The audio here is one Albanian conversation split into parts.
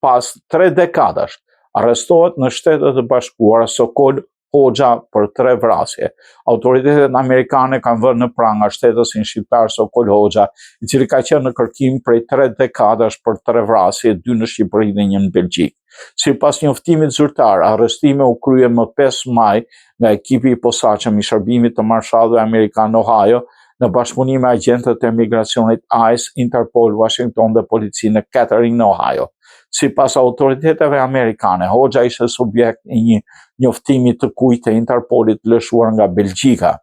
Pas tre dekadash, arrestohet në Shtetet e Bashkuara Sokol Hoxha për tre vrasje. Autoritetet amerikane kanë vënë në pranga shtetasin shqiptar Sokol Hoxha, i cili ka qenë në kërkim prej tre dekadash për tre vrasje, dy në Shqipëri dhe një në Belgjikë. Sipas njoftimit zyrtar, arrestimi u krye më 5 maj nga ekipi i posaçëm i shërbimit të marshallëve amerikanë në Ohio, në bashkëpunim me agjentët e migracionit ICE, Interpol, Washington dhe policinë në Kettering në Ohio. Sipas autoriteteve amerikane, Hoxha ishte subjekt i një njoftimi të kuq të Interpolit lëshuar nga Belgjika,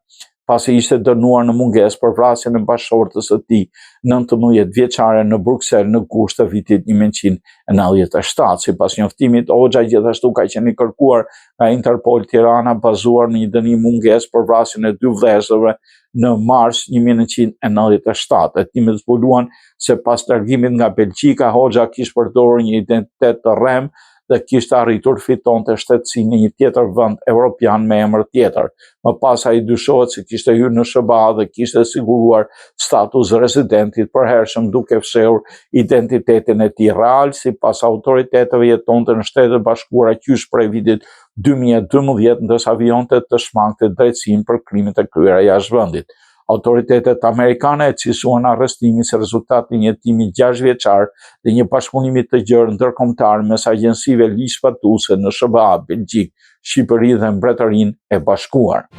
pasi ishte dënuar në mungesë për vrasjen e bashkëshortes së tij 19 vjeçare në Bruksel në gusht të vitit 1997. Sipas njoftimit, Hoxha gjithashtu ka qenë i kërkuar nga Interpol Tirana bazuar në një dënim mungesë për vrasjen e dy vëllezërve në mars 1997. Hetimet zbuluan se pas largimit nga Belgjika, Hoxha kish përdorur një identitet të rremë dhe kishte arritur të fitonte shtetësinë në një tjetër vend evropian me emër tjetër. Më pas ai dyshohet se kishte hyrë në SHBA dhe kishte siguruar status rezidenti të përhershëm duke fshehur identitetin e tij real, sipas autoriteteve jetonte në Shtetet e Bashkuara qysh prej vitit 2012, ndërsa vijonte të shmangte drejtësinë për krimet e kryera jashtë vendit. Autoritetet amerikane e cilësuan arrestimin si rezultat i një hetimi 6 vjeçar dhe një bashkëpunimi të gjerë ndërkombëtar mes agjencive ligjzbatuese në SHBA, Belgjikë, Shqipëri dhe Mbretërinë e Bashkuar.